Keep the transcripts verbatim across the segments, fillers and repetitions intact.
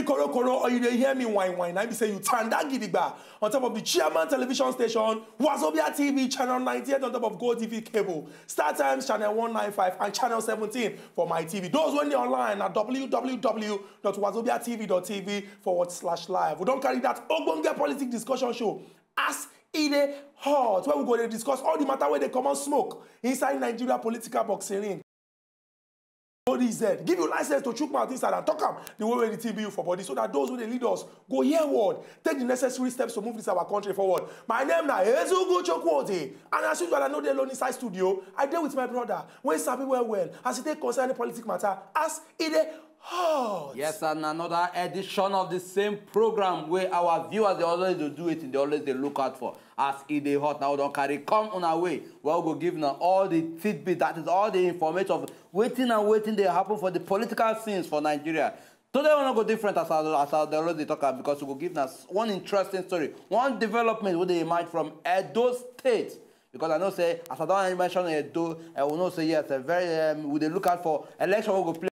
Koro koro, or you dey hear me whine whine, I be say you tanda gidigba on top of the chairman television station, Wazobia T V channel ninety-eight, on top of Go T V cable, Star Times channel one ninety-five and channel seventeen for my T V. Those when they online at w w w dot wazobia t v dot t v forward slash live. We don't carry that ogbonge politic discussion show as e dey hot, where we go dey discuss all the matter where they come on smoke inside Nigeria political boxing ring. Go D Z, give you license to chook mouth inside and talk am the way wey the thing be you for body, so that those wey dey lead us go hear word, take the necessary steps to move this our country forward. My name na Ezugu Chukwuote, and as usual, I no dey alone inside studio. I dey with my brother wey sabi well well as e take concern the politic matter as e dey hot. Yes, and another edition of the same program where our viewers dey always dey do it, they always dey look out for. As e dey hot now, we don carry come on our way. We go give now all the tidbit, that is all the information of wetin and wetin dey happen for the political scenes for Nigeria. Today we no go different as I as I dey always dey talk am, because we go give now one interesting story, one development wey dey emerge from Edo State. Because I know say as I don mention Edo, I will know say yes, a very um, we dey look out for election wey go play.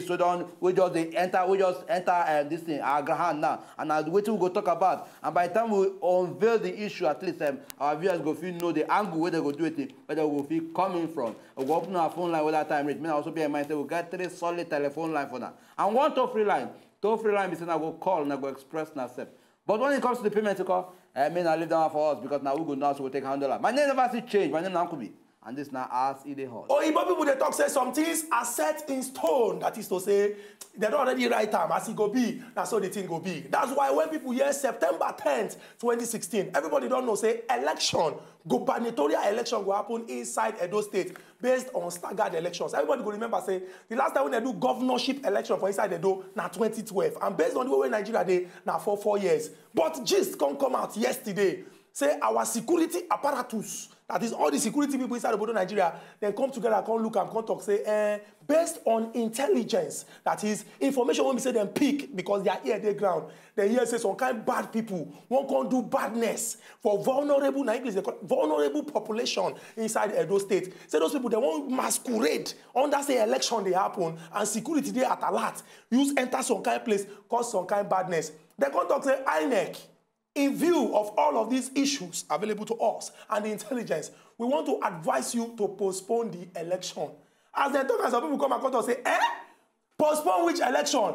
So don we just dey enter, we just enter um, this thing our ground now, and na wetin we go talk about. And by the time we unveil the issue, at least um, our viewers go fit know the angle where they go do it, where they go fit coming from. We go open our phone line when that time reach. Me na also be in mind say we get three solid telephone line for now, and one toll free line. Toll free line be say na go call, na go express na sef. But when it comes to the payment, you call, I mean, I leave that one for us, because now we go now, so we take handle am. My name never still change. My name na Nkubi, and this now as e dey hot. Oyibo people dey talk say some things are set in stone. That is to say, they don already write am as e go be. Na so the thing go be. That's why when people hear September tenth, twenty sixteen, everybody don know say election, gubernatorial election go happen inside Edo State based on staggered elections. Everybody go remember say the last time when they do governorship election for inside Edo na twenty twelve, and based on the way wey Nigeria dey, na for four years. But gist come come out yesterday say our security apparatus, that is all the security people inside Obodo Nigeria, dem come together, come look am, come talk say, eh, based on intelligence, that is information wey be say dem pick because their ear dey ground, dem hear say some kind bad people wan come do badness for vulnerable, na English dey call vulnerable population inside Edo State. Say those people dem wan masquerade under say election dey happen and security dey at alert, use enter some kind place, cause some kind badness. Dem come talk say INEC, in view of all of these issues available to us and the intelligence, we want to advise you to postpone the election. As dem talk, and some people come and come talk say, eh? Postpone which election?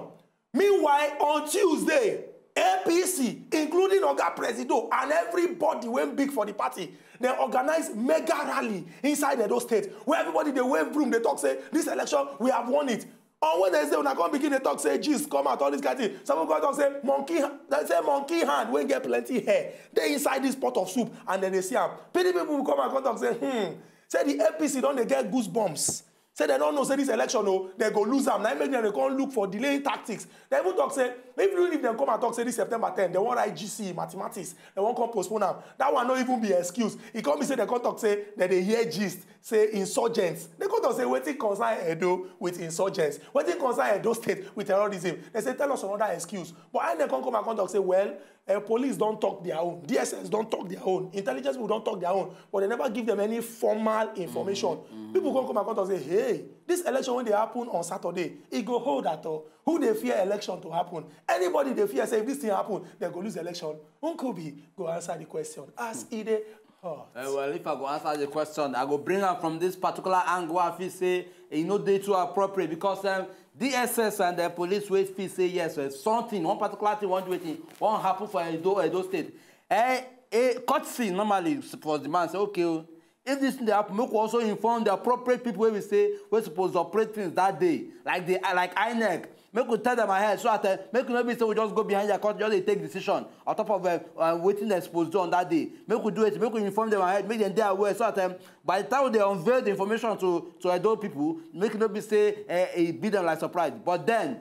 Meanwhile, on Tuesday, A P C, including Oga Presido and everybody wey big for the party, dem organize mega rally inside Edo State, where everybody dey wave broom, dey talk say, this election, we have won it. On Wednesday, una come begin dey talk say gist come out, all this kind thing. Some people come talk say monkey, ha- dem say monkey hand wey get plenty hair dey inside this pot of soup, and then they see am. P D P people come and come talk say, hmm, say the A P C don dey get goosebumps. Say dem no know say this election o, dem go lose am. Na im make dem dey come look for delaying tactics. Dem even talk say, even if dem come and talk say this September ten, dem wan write G C E mathematics, dem wan come postpone am. That one no even be excuse. E come be say dem come talk say dem dey hear gist say insurgents. Dem come talk say wetin concern Edo with insurgents? Wetin concern Edo State with terrorism? Dem say tell us another excuse. But INEC come come and come talk say, well, eh, police don talk their own, D S S don talk their own, intelligence people don talk their own, but dem never give dem any formal information. People come come and come talk say, hey, this election wey dey happen on Saturday, e go hold at all? Who dey fear election to happen? Anybody dey fear say if this thing happen, dem go lose election? Nkubi go answer the question as e dey hot. Uh, well, if I go answer the question, I go bring am from this particular angle. I feel say e no dey too appropriate because um, D S S and the police wey feel say yes, uh, something, one particular thing wan do wetin wan happen for Edo, Edo State. Eh, eh, courtesy normally for the man say, okay, oh, if this thing dey happen, make we also inform the appropriate people wey we say wey suppose operate things that day, like the like INEC. Make we tell them ahead so that uh, make e no be say we just go behind their court, just dey take decision on top of uh, uh, wetin dem suppose do on that day. Make we do it, make we inform them ahead, make dem dey aware so that um, by the time they unveil the information to to Edo people, make e no be say uh, e be them like surprise. But then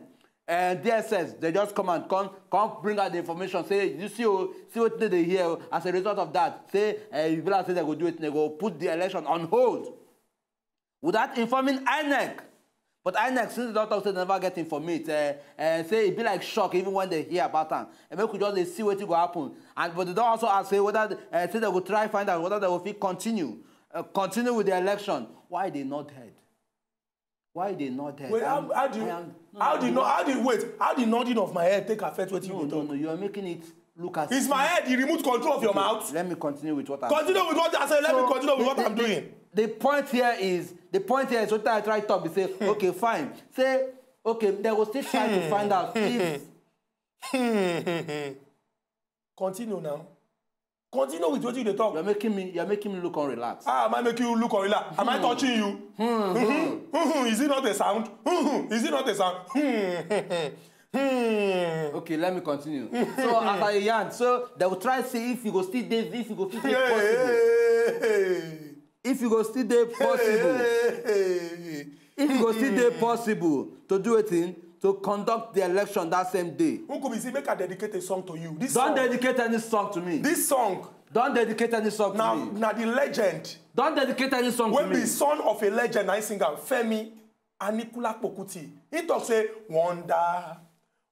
uh, D S S, they just come and come come bring out the information, say, you see, oh, see wetin dey hear, oh, as a result of that, say uh, e be like say dem go do it, dem go put the election on hold without informing INEC. But INEC, since dem don talk say dem never get informate, uh, uh, say e be like shock even when dem hear about am. And make we just dey see wetin go happen. And but dem don also ask say whether uh, say dem go try find out whether dem go fit continue uh, continue with the election. Why dem nod head? Why they not there? Wait, how, how do you, how do you know, how do you, wait, how the nodding of my head take affect what you No, dey no, talk? No, you are making it look as Is my head the remote control of your mouth? Let me continue with what I'm Continue with what I say. Let me So, continue with what the, I'm the, doing. The point here is the point here is what I try to talk. Be say okay, fine. Say okay, they will still try to find out if Continue now. Continue with what you dey talk. You're making me you're making me look unrelaxed. Ah, am I making you look or relax? Am I touching you? Is it not a sound? Is it not a sound? Okay, let me continue. So as I yarn, so they will try see if you go still dey if you go still dey possible. If you go still dey possible. If you go still dey possible to do a thing to conduct the election that same day. Who could be see make I dedicate a song to you? This Don't song, dedicate any song to me. This song Don't dedicate any song now to me. Now the legend Don't dedicate any song to wey me. Be son of a legend na him sing am, Femi Anikulapo Kuti. He talk say wonder,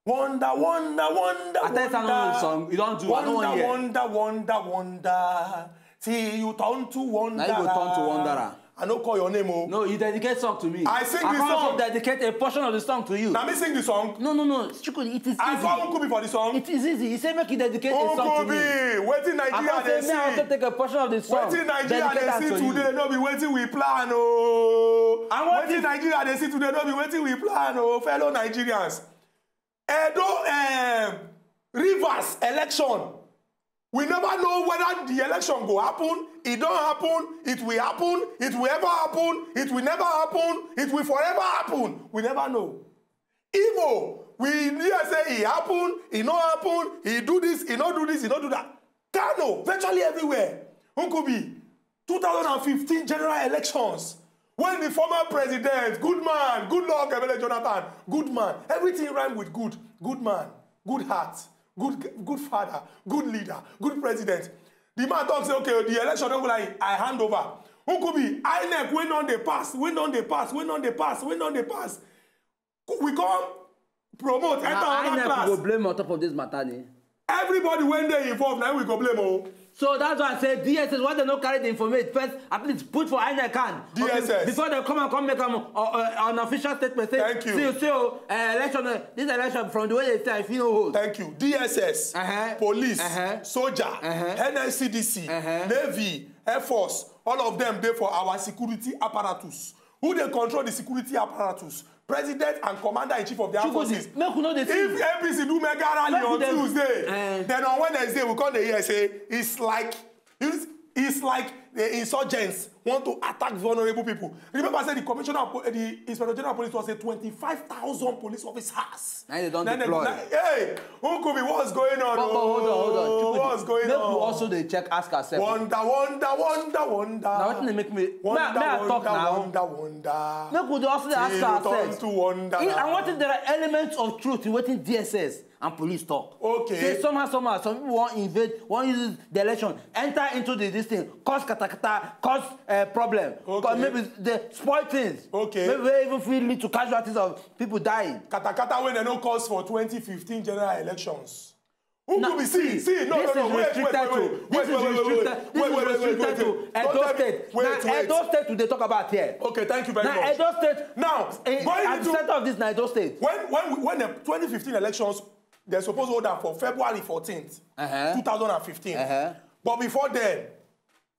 wonder, wonder, wonder. I tell you, I don't know the song. You don't do. I don't Wonder, want hear. Wonder, wonder, wonder. Till you turn to wanderer. Now you go turn to wanderer. I no call your name o. No, you dedicate song to me. I sing I the can also song. Dedicate a portion of the song to you. Now me sing the song. No, no, no, Chukwudi, it is I easy. Go Uncle B for the song. It is easy. He said make you dedicate a song to me. Wetin I Nigeria can't dey say me I also see. Take a portion of the song. Wetin Nigeria Dedicate dey am see to you. Today no be wetin we plan o. And what Wetin if- Nigeria dey see today no be wetin we plan o, fellow Nigerians. Edo um, Rivers election. We never know whether the election go happen. It don't happen. It will happen. It will ever happen. It will never happen. It will forever happen. We never know. Imo, we hear say e happen, e no happen, e do this, e no do this, e no do that. Kano, virtually everywhere. Nkubi, two thousand fifteen general elections, when the former president, good man, good luck, Ebele Jonathan, good man, everything rhyme with good, good man, good heart, good, good father, good leader, good president. The man talk say, okay, the election don go like I hand over. Nkubi, INEC wey don dey pass, wey don dey pass, wey don dey pass, wey don dey pass. We come promote, enter Now another INEC class. Go blame on top of this matter ni. Everybody wey dey involved, na we go blame o. So that's why I say D S S, why they no carry the information first, at least put for INEC hand. D S S. Before they come and come make am uh, uh, an official statement. Say, Thank you. See, see, oh, uh, election, uh, this election from the way they say, I feel no hold. Thank you. D S S, Uh-huh. police, Uh-huh. soldier, Uh-huh. N S C D C, Uh-huh. Navy, Air Force, all of them dey for our security apparatus. Who dey control the security apparatus? President and commander in chief of the armed Chukwudi, forces. Make we no dey see. If A P C do mega rally Make we on dey- Tuesday, Eh. Then on Wednesday we come dey hear say it's like it's, it's like the insurgents want to attack vulnerable people. Remember say the commissioner of po- the inspector general of police was say twenty-five thousand police officers. Now they don Then they- deploy. Hey, Nkubi, what's going on? But, but hold on, hold on. Oh, Chukwudi, what's going make on? We also dey check, ask ourselves. Wonder, wonder, wonder, wonder. Now wetin dey make me? Wonder, May I- may I wonder, talk now? Wonder, wonder. Make we dey also dey ask Till you turn ourselves. To wonder. If, and what if there are elements of truth in wetin D S S and police talk? Okay. Say somehow, somehow, some people wan invade, wan use the election, enter into the this thing, cause katakata, cause uh, problem, Okay. Cause maybe they spoil things. Okay. Maybe wey even fit lead to casualties of people dying. Katakata wey dem no cause for twenty fifteen general elections. Who Now, could be see? See, no, this no, no, is wait, wait, restricted wait, to- wait, this wait, is wait, wait, restricted- this wait, is wait, wait, restricted wait, to wait. Don't Edo tell me- State. Wait, Now wait. Edo State we dey talk about here. Okay, thank you very Now much. Edo State. Now, Eh, going at the into center of this na Edo State. When when we- when the twenty fifteen elections, they suppose hold am for February fourteenth, Uh-huh. two thousand and fifteen. Uh-huh. But before then,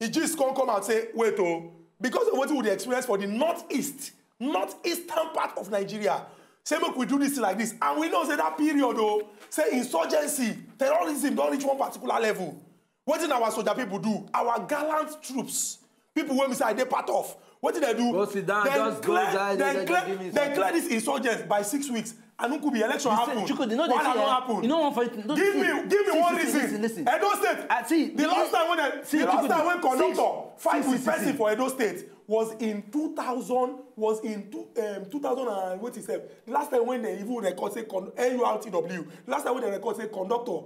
e just come come out say, wait oh, because of wetin we dey experience for the northeast, northeastern part of Nigeria, say make we do this thing like this, and we know say that period oh, say insurgency, terrorism don reach one particular level. Wetin our soldier people do? Our gallant troops, people wey be say I dey part of, wetin dem do? Go sit down, Dem just go clear, die, dem just clear, give me dem something. Clear this insurgents by six weeks, and Nkubi election You happen. say, Chukwudi, you know they Wahala say, no eh, happen. You know one for you. No, Give see, me, give me see, one see, reason. Listen, listen. Edo State. Ah, see, The you- last time when the, see, the last Chukwudi, time when see, conductor fight see, with see, person see. For Edo State was in two thousand, was in two, um, two thousand and what is it? Last time when they even record say con- N U R T W. Last time when they record say conductor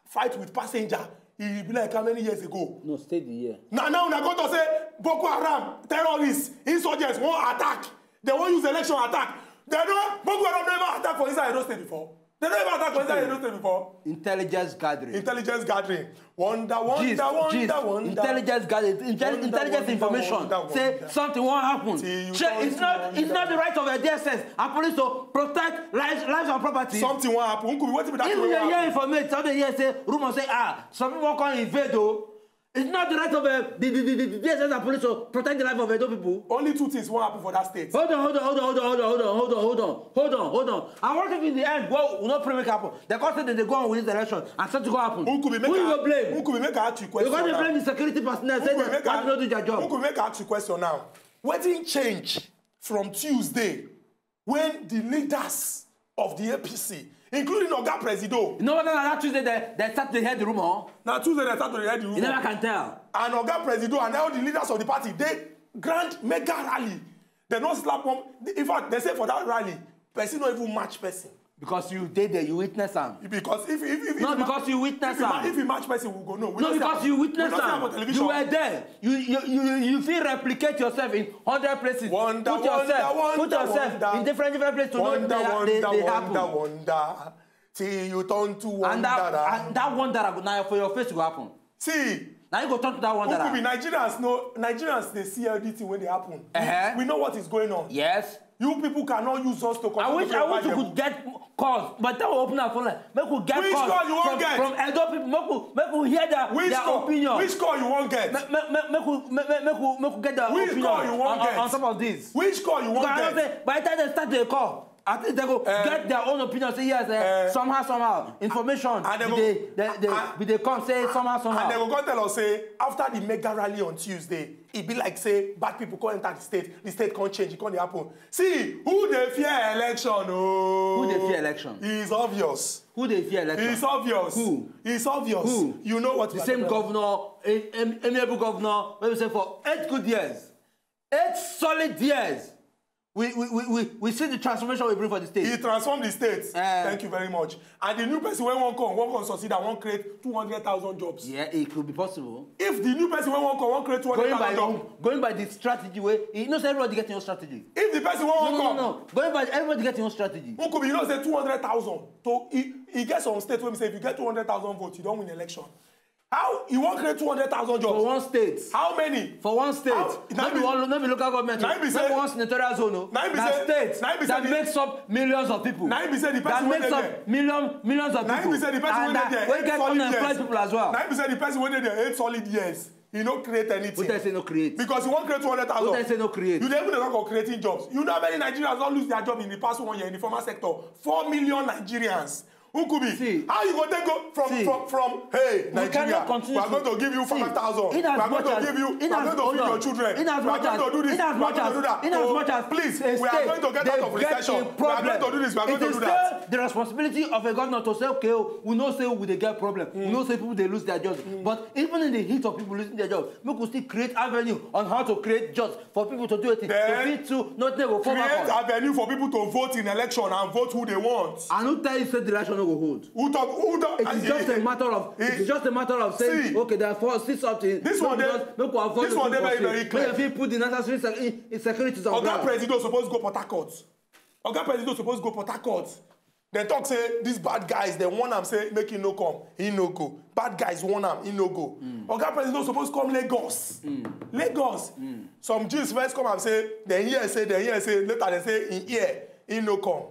fight with passenger, e be like how many years ago? No, stay the year. Now, now una go to say Boko Haram, terrorists, insurgents, wan attack. They wan use election attack. They no, Boko Haram never attack for inside Edo State before. They don't even attack President Edo State before. Intelligence gathering. Intelligence gathering. Wonder, wonder, Gist, wonder, gist, wonder. Intelligence gathering, intelli- Wonder, intelligence wonder, information. Wonder, Say wonder. Something won't happen. Till you Shey, turn it's to not, it's not the wonder. Right of the D S S and police to protect lives, lives and property. Something won't happen. Who could be waiting with that If way you hear happen? Information, some dey hear say rumor say ah, some people come invade o. It's not the right of uh, the, the, the, the D S S and police to protect the life of Edo people. Only two things won't happen for that state. Hold on, hold on, hold on, hold on, hold on, hold on, hold on, hold on, hold on, hold on. And what if in the end, well, we no pray make happen. They come say they dey go on with this election and something go happen. Who could be make Who you a- go blame? Who could be make a ask you You question go dey now? Blame the security personnel. Say Who could they make a- why they no do their Who job. Could make a ask you question now? Wetin change from Tuesday when the leaders of the A P C, including Oga Presido, You know what? Na that Tuesday they, they start to hear the rumor. na Tuesday they start to hear the You rumor, never can tell. and Oga Presido and all the leaders of the party dey grand mega rally. They no slap one. In fact, they say for that rally, person no even match person. Because you dey there, you witness am. Because if if if No, if, because you witness if, he ma- am. If he match person, we go know. We No, no see am because for- you we witness no see am for am. television. You were there. You you you you fit replicate yourself in hundred places. Wonder, Put yourself, wonder, put yourself wonder. In different different places to know Wonder, they, they, wonder, they wonder, happen. Wonder. Till you turn to wonder. And that and that wonder go now for your face go happen. See, Now you go turn to that wonder. Who could be Nigerians? No, Nigerians they see everything when they happen. Uh-huh. We know what is going on. Yes. You people cannot use us to control. I wish the I wish you Bible. Could get calls, but that will open our phone line. Make we get Which calls call you wan from, get? From Edo people. Make we make we hear their, Which their call? Opinion. Which call you wan get? Make make make make we make make make we make we get their Which opinion call you wan on, on, get? On top of this. Which call you wan Because I get? Say, by the time they start the call, I think they go Eh. Get their own opinion. Say yes, eh, Eh. Somehow somehow information. And they go- They they they, and- Be they come say somehow somehow. And they go come tell us say after the mega rally on Tuesday, e be like say bad people come enter the state, the state come change, e come dey happen. See, who dey fear election? Oh, Who dey fear election? It's obvious. Who dey fear election? It's obvious. Who? It's obvious. Who? You know what The we are same talking about. Governor, em- em- amiable governor, wey we say for eight good years, eight solid years, we we we we, we see the transformation we bring for the state. He transform the state. Eh. Thank you very much. And the new person wey wan come, wan come succeed and wan create two hundred thousand jobs. Yeah, it could be possible. If the new person wey wan come wan create two hundred Going by thousand jobs, going by the strategy wey you know say everybody get your own strategy. If the person wey wan No, no, come, no. Going by everybody get your own strategy. Who could be you know say two hundred thousand to e e get some state wey be say if you get two hundred thousand votes, you don win election. How you wan create two hundred thousand jobs? For one state. How many? For one state. How- No be one, no be local government. Na im be Not say- be one senatorial zone. No. Na im be Na say- state na im be say that the- makes up millions of people. Na im be say the person That wey makes dey up there- million millions of Na im people. be say the person And wey that dey there wey eight get solid unemployed years. People as well. Na im be say the person wey dey there eight solid years, he no create anything. Who tell say no create? Because he wan create two hundred thousand. Who tell say no create? You dey even dey talk of creating jobs. You know how many Nigerians don lose their job in the past one year in the formal sector? Four million Nigerians. Who could be? See. How you go take go from See. From from hey, We Nigeria, cannot continue we are going to give you see, five thousand. We in as are going much to as- give you. in We are as- going to hold feed on. Your children. In as We are much going as- to do this. in as We are much going to as- do that. in as Oh, much as- in as oh, much as please, a we are state going to get dey out of get recession. In We are going problem, to do this. We are going it to is do that. Still the responsibility of a governor to say, okay, oh, we know say we dey get problem. We know say people dey lose their jobs. But even in the heat of people losing their jobs, make we still create avenue on how to create jobs for people to do it. Then To fit to not dey go fall Create back on. Avenue for people to vote in election and vote who they want. I no tell you say the election no go hold. Who talk? Who talk? It is just a matter of it is just a matter of saying See, okay, there are four six something. This one dey- Make we avoid this one dey very, very clear. Make we fit put the necessary sec- in- in security on Oga ground. Presido suppose go Port Harcourt. Oga Presido suppose go Port Harcourt. Dem talk say these bad guys dem warn am say make he no come, he no go. Bad guys warn am, he no go. Oga Presido suppose come Lagos. Lagos. Some Jews first come and say dem hear say dem hear say later dem say he hear, he no come.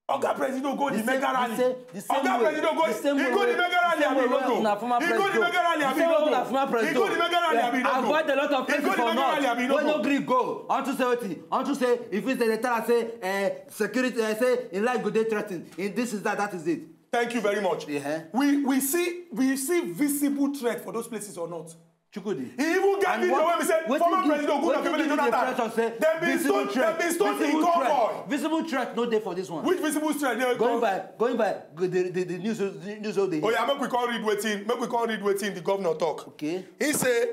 Oga Presido go the The same- mega the rally. same- the same Oga way- Presido go. the same He go way- the mega rally the same abi he way no wey go? Una former He go the president mega rally the abi he same no way go? Una former He go the president mega rally abi he no go? Avoid a lot of He places go the for mega rally abi he north no wey no go? Gree go unto say wetin unto say if you say dey tell am say eh, security eh, say im life go dey threatened in this is that that is it. Thank you very much. Yeah. We we see we see visible threat for those places or not? Chukwudi. He even get And video what- wey be say wetin former give- President Goodluck wetin Ebele give you the Jonathan. Impression say Dem bin visible stone threat- dem bin stone in visible threat- convoy. Visible threat no dey for this one. Which visible threat dey Going by going by the the the news the news wey dey. Oh yeah, make we come read wetin make we come read wetin the governor talk. Okay. He say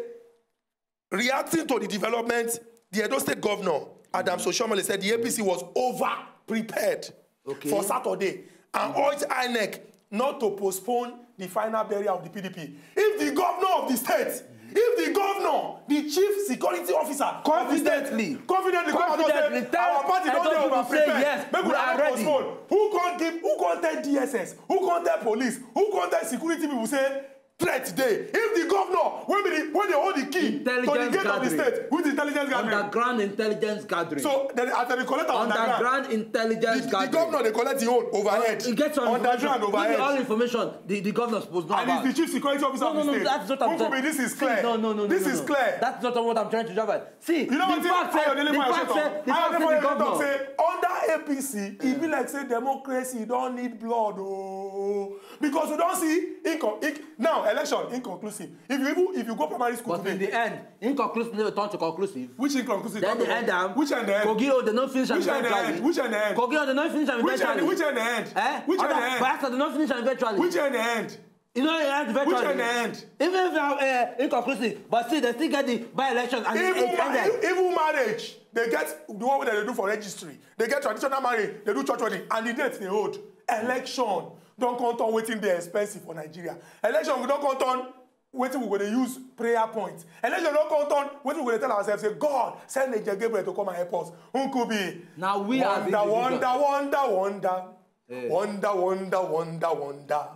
reacting to the development, the Edo State governor Adams Oshiomhole said the A P C was over prepared Okay. For Saturday and urged INEC not to postpone the final burial of the P D P. If the governor of the state, if the governor, the chief security officer, of the state, Confidently. Confidently come out and Confidently say tell our party don Edo dey people over say, prepared, "Yes, make we una are no ready." Postpone. Who come give who Contact D S S, who contact police, who contact security people say threat dey. If the governor wey be the wey dey hold the key to the Intelligence gate of the gathering. State with intelligence gathering. Underground intelligence gathering. So then as dem dey collect am underground, Underground intelligence the, the gathering. Governor dey collect him own overhead, He gets some underground information. Maybe all overhead, information the, the governor suppose know and about. he's the chief security officer No, of no, the State. No, that's not what I'm Uncle saying. B, this is See, clear. No, no, no, This no, is no. Clear. That's not what I'm trying to drive at. See, You know the what fact Ayodele say, the fact Mayowa say, talk? the fact say Ayodele the Mayowa talk governor. Say under A P C, e be like say democracy don need blood oh, because we don see incon inc now election inconclusive. If you even if you go primary school But in today, the end, inconclusive no turn to conclusive. Which inconclusive? Then they end am. Which end end? Kogi o, they no finish am Which end eventually. end? Which end end? Kogi o, they no finish am Which end? eventually. Which end end? Eh? Which end Other end? Bayelsa, they no finish am eventually. Which end end? You know, it end eventually. Which end end? Even if uh, uh, inconclusive, but still they still get the by-election and Even it ma- ended. even marriage, they get the one wey dem dey do for registry. They get traditional marriage, they do church wedding, and the date they hold. Election don come turn wetin dey expensive for Nigeria. Election don come turn wetin we go dey use prayer point. Election don come turn wetin we go dey tell ourselves say God send Angel Gabriel to come and help us. Uncle B. Na we as Wonder, individual. wonder, wonder, wonder. Eh. Wonder, wonder, wonder, wonder.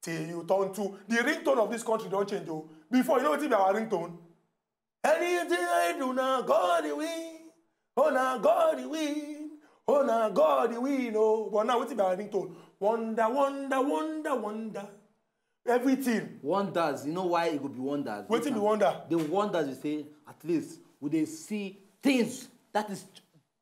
Till you turn to the ringtone of this country don change o. Before, you know wetin be our ringtone? Anything I do na God dey win. Oh na God dey win. Oh na God dey win oh. But now wetin be our ringtone? Wonder, wonder, wonder, wonder. Everything. Wonders, you know why it go be wonders? Wetin be wonder? The wonders you say, at least we dey see things that is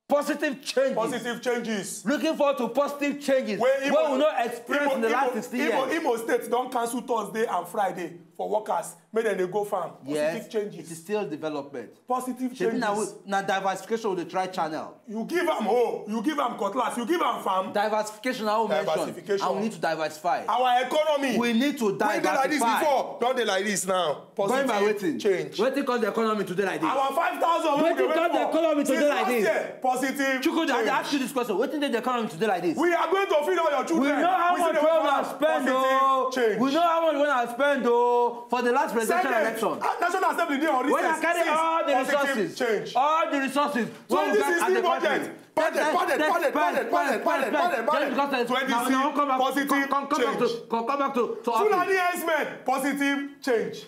positive changes. Positive changes. Looking forward to positive changes Wey wey Imo- we no experience Imo- in the last Imo- sixty Imo- years. Imo State don cancel Thursday and Friday for workers make dem dey go farm. Yes, Positive changes. It is still development. Positive Shebi na changes. we- na diversification we dey try channel. You give am hoe, you give am cutlass, you give am farm. Diversification na how we mention, Diversification. And we need to diversify. Our economy. We need to Wey dey like this diversify. Before don dey like this now. Going by Positive wetin? Change. Wetin cause the economy today like this? Our five thousand wey we Wetin dey cause the wait for economy since today like last this? Year. Positive Chukwudi, I dey change. Ask you this question. Wetin dey the economy today like this? We are going to feed all your We children. know how We much still dey wey wait una for spend positive o. Change. We know how much wey una spend o for the last presidential Senate, election. uh, National Assembly dey on recess. When I carry Since all the positive resources, Change. All the resources wey we get at the Twenty sixteen country. Budget. Budget, budget, budget, budget, budget, budget, budget, budget. Just because Twenty now we don come back, positive come, come, come back to, change. come, come back to, to Fulani office. Herdsmen, positive change.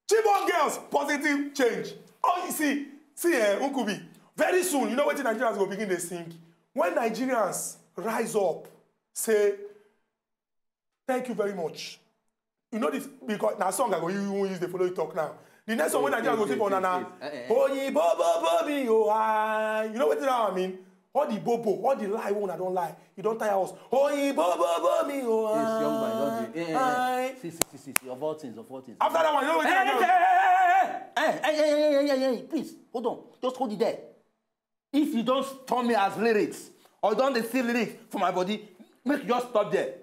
Chibok girls, positive change. Oh, you see, see, eh, Nkubi, very soon, you know wetin Nigerians go begin dey sing? When Nigerians rise up, say, "Thank you very much." You know this, because na song I go use, use dey follow you talk now. The next one wey Nigerians go sing for una na, "Oyinbo bobo mi o, ah." You know wetin that one mean? All the bobo, all the lie wey una don lie, you don tire us. "Oyinbo bobo mi o, Yes, young man, don't ah, do. Eh, eh, ah." eh. See, see, see, see, see, of all things, of all things. After that one, you know wetin Hey, I know? Hey, hey, hey, hey, hey, hey, hey, please, hold on. Just hold it there. If you don turn me as lyrics, or don dey see lyrics for my body, make you just stop there.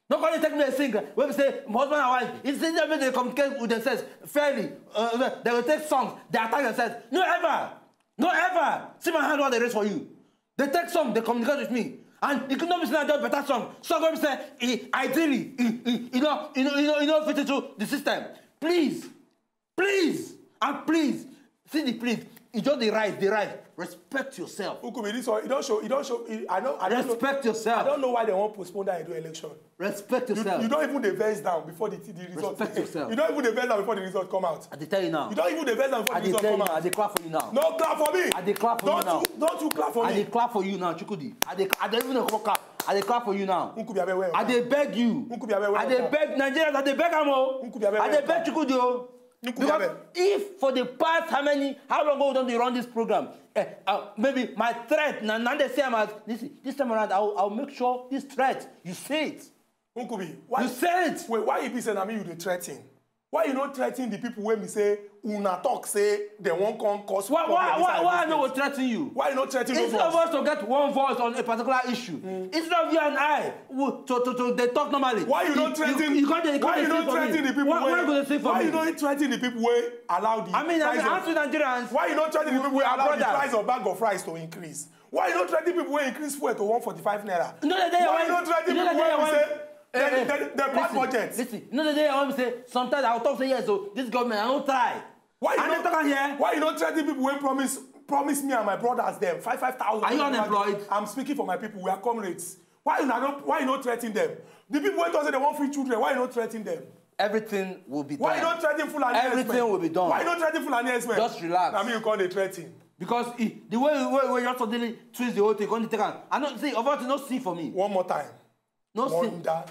No come dey take me dey sing. Wey be say, my husband and wife, if say dem make dem communicate with themselves fairly, uh, dem go take songs, dey attack themselves. No ever, no ever see my hand wey I dey raise for you. Dey take song, dey communicate with me. And e no be say na just better song. Song wey be say, e, ideally, e, e, e no, e no, e no, e no fit into the system. Please, please, and please, see the please. E just dey rise, dey rise. Respect yourself. Nkubi, this one, e don show, e don show, e, I no, I don't know, Respect yourself. I don't know why dem wan postpone that Edo election. Respect You, yourself. You don even dey vex down before the, the result. Respect yourself. You don even dey vex down before the result come out. I dey tell you now. You don even dey vex down before I the dey result tell come you now. I out. Dey clap for you now. No clap for me. I dey clap for you Don't now. You, don't you clap for I me. Dey clap for you now, Chukwudi. I dey, I dey even dey clap. I dey clap for you now. Nkubi, abeg, well. I dey beg you. Nkubi, abeg, well. I dey beg Nigerians. I dey beg am o. Nkubi, abeg, I dey well. Beg Chukwudi o. Nkubi, Because abeg. If for the past how many, how long we don dey run this program, eh, uh, maybe my threat na, na dey see am as this, this time around, I will, I will make sure this threat, you say it. Nkubi, why? You say it. Wait, why e be say na me you dey threaten? Why you no threaten the people wey be say una talk say dem wan come cause Why, problem why, why, inside why I this no go state? Threaten you? Why you no threaten those Instead of ones? Us to get one voice on a particular issue, instead of you and I we, to, to, to dey talk normally, Why you no threaten? You, you can't, you Why can't you dey no sing for me. Threaten the people Why, wey? Why you go dey sing for Why me? You no threaten the people wey allow the I mean, I price mean, of? Ask Nigerians. Why you no threaten the people wey We are allow the brothers. Price of bag of rice to increase? Why you no threaten people wey increase fuel to one forty-five naira? You know the day Why when, you no threaten you know people the day wey be when, say Eh, dem eh, dem dem pass listen, budget? Listen, you know the day I want to say, sometimes I will talk say yes, so this government I don't try. Why you I no dey talk am here. Why you no threaten people wey promise promise me and my brothers dem five five thousand? Are you unemployed? I'm speaking for my people. We are comrades. Why you no, why you no threaten them? The people wey talk say they want free children, why you no threaten them? Everything will be done. Why you no threaten Fulani herdsmen? Everything will be done. Why you no threaten Fulani herdsmen? Just relax. Na me you call dey threaten. Because e, the way wey wey just suddenly twist the whole thing, come dey take am. I no see, of all things, no sing for me. One more time. No sing. Wonder.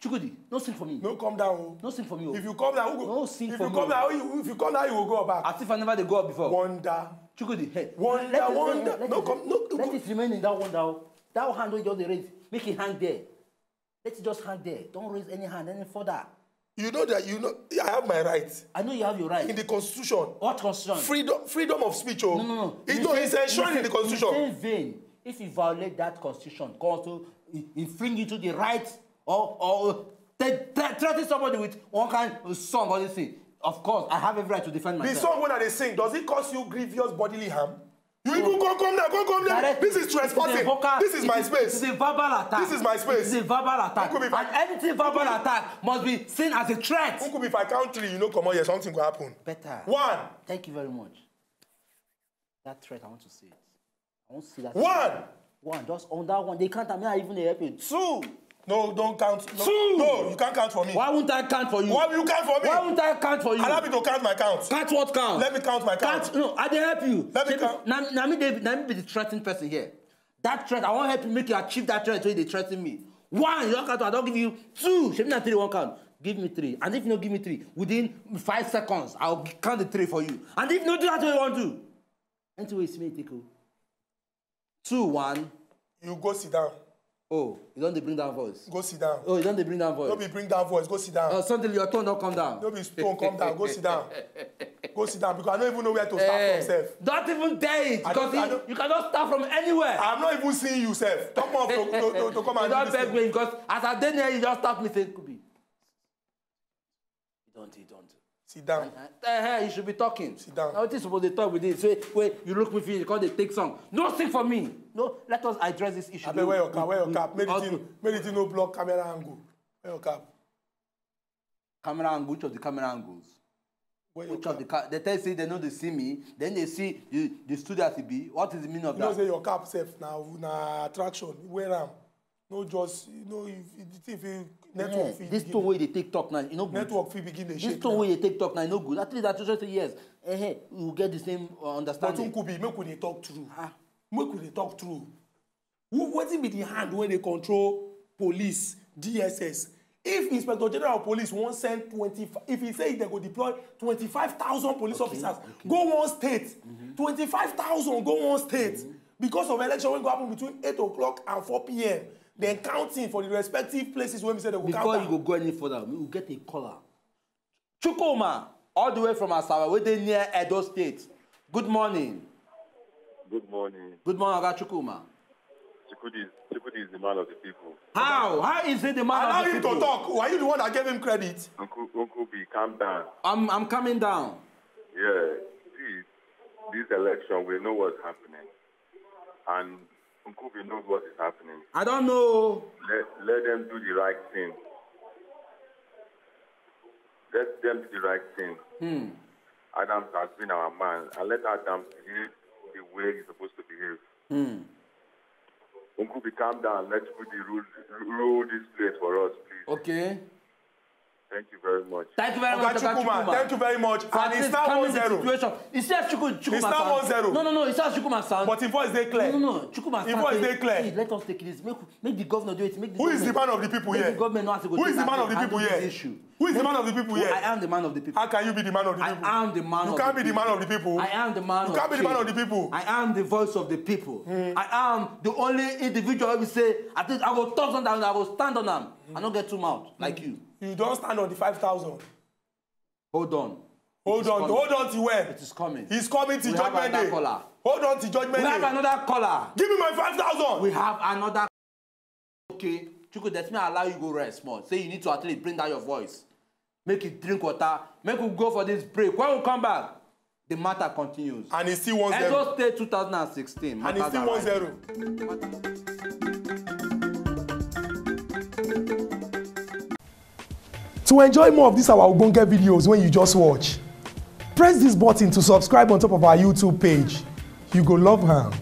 Chukwudi, no sing for me. No come down o. No sing for me o. If you come down, who go? No sing If for you me come o. Down, who you, if you come down, you go go back. As if I never dey go up before. Wonder. Chukwudi, hey. Wonder, let it, wonder. Let, let No it, come, no, no let come. It remain in that wonder o. That hand wey you just dey raise, make it hang there. Let it just hang there. Don't raise any hand any further. You know that you know I have my right I know you have your right. In the constitution. What constitution? Freedom, freedom of speech. Oh. No, no, no. It, no, it's enshrined in the constitution. In the same vein, if you violate that constitution, come also i- infringe into the right or or te- te- threaten somebody with one kind of song or this thing. Of course, I have every right to defend The myself. Song when they sing, does it cause you grievous bodily harm? You even come come there, come come there. Direct- This is it is a trespassing. vocal- This is it my is- space. It is a verbal attack. This is my space. It is a verbal attack. Who could be And anything verbal attack must be seen as a threat. Who could be if I count three, you know, come on here, something will happen. Better. One. Thank you very much. That threat, I want to see it. I won't see that. One. One, just on that one. They can't tell me I even help you. Two. No, don't count. No, Two. No, you can't count for me. Why won't I count for you? Why will you count for me? Why won't I count for you? Allow me to count my count. Count what count? Let me count my count. Count. No, I dey help you. Let me Shebi, count. Na, na me dey, na me be the threatening person here. That threat, I wan help you make you achieve that threat wey you dey threaten me. One, you don count, I don give you two. Shebi na three you wan count? Give me three. And if you no give me three, within five seconds, I will count the three for you. And if you no do that, what you wan do? Anything wey you see me take o. Two, one. You go sit down. Oh, you don dey bring down voice. Go sit down. Oh, you don dey bring down voice. No be bring down voice. Go sit down. Oh, suddenly your tone don come down. No be stone come down. Go sit down. Go sit down because I don't even know where to start Eh, from sef. Don't even dare it I don't- because I you, don't- you cannot start from anywhere. I'm not even seeing you sef. Come off to, to, to, to come You and do don this beg thing. me because as I dey near you, just stop me say Kubi. You don't, you don't. Sit down. Uh, uh, you should be talking. Sit down. Now what you suppose dey talk with this? Wey wey you look me finish, you come dey take song. No sing for me. No, let us address this issue. Abeg, wear your cap. Wear your cap. Make the Okay. thing, make the thing no block camera angle. Wear your cap. Camera angle, which of the camera angles? Wear your Which of cap. The ca- they tell say they no dey see me, then they see the the studio as e be. What is the meaning of You know that? Say your cap sef na na attraction. Wear am. No just you know if if the thing fit network Eh, fit this begin- tone wey you dey take talk now, e no good. Network fit begin dey This shake. tone Now. Wey you dey take talk now, e no good. At least I just say yes. Eh, eh, we go get the same uh, But understanding. Nkubi, make we dey talk true. Ah. Make we dey talk true. Who wetin be the hand wey dey control police, D S S? If Inspector General of Police wan send twenty, if he say they go deploy twenty-five thousand police officers, go one state, twenty-five thousand go one state because of election wey go happen between eight o'clock and four p.m. Then counting for the respective places wey be say they go Before you count. Go go any further, we will get a caller. Chukwuma, all the way from Asaba, wey dey near Edo State. Good morning. Good morning. Good morning, Oga Chukwuma. Chukwudi is, Chukwudi is the man of the people. How? How is he the man Allow of the him people? To talk. Were you the one that gave him credit? Uncle, Uncle B, calm down. I'm I'm coming down. Yeah, see, this election, we know what's happening. And Uncle B knows what is happening. I don't know. Let, let them do the right thing. Let them do the right thing. Hmm. Adams has been our man. And let Adams behave the way he's supposed to behave. Hmm. Uncle B, calm down. Let Chukwudi rule, rule this place for us, please. Okay. Thank you very much. Thank you very Oga much, Oga Chukwuma, Chukwuma. thank you very much. For at And it's least now calming one the zero. Situation. It's just Chukwuma. Chukwuma It's now sound. One zero. No, no, no. It's just Chukwuma sound. But him voice dey clear. No, no, no. Chukwuma Him sound. Voice Hey, dey clear. Hey, let us take this. Make make the governor do it. Make the Who is the government- man of the people make here? The government know how to go Who is take the man and of the handle people this here? Issue. Who is the Make- man of the people here? I am the man of the people. How can you be the man of the I people? Am the man You of can't the be the people. Man of the people. I am the man You of can't be the man of the people. I am the voice of the people. I am the only individual who say, I think I will talk something, I will stand on them. I don't get too mouth like you. You don't stand on the five thousand. Hold on. Hold on, hold on till when? It is coming. He's coming till We have judgment another day. Caller. Hold on till judgment We day. Have another caller. Give me my five thousand. We have another. Okay, Chuku, let me allow you go rest small. Say you need to at least bring down your voice. Make you drink water. Make we go for this break. When we come back, the matter continues. And it's still one zero. Edo State two thousand and sixteen. And it's Matters still one arise. Zero. To enjoy more of these our ogbonge videos when you just watch, press this button to subscribe on top of our YouTube page. You go love am.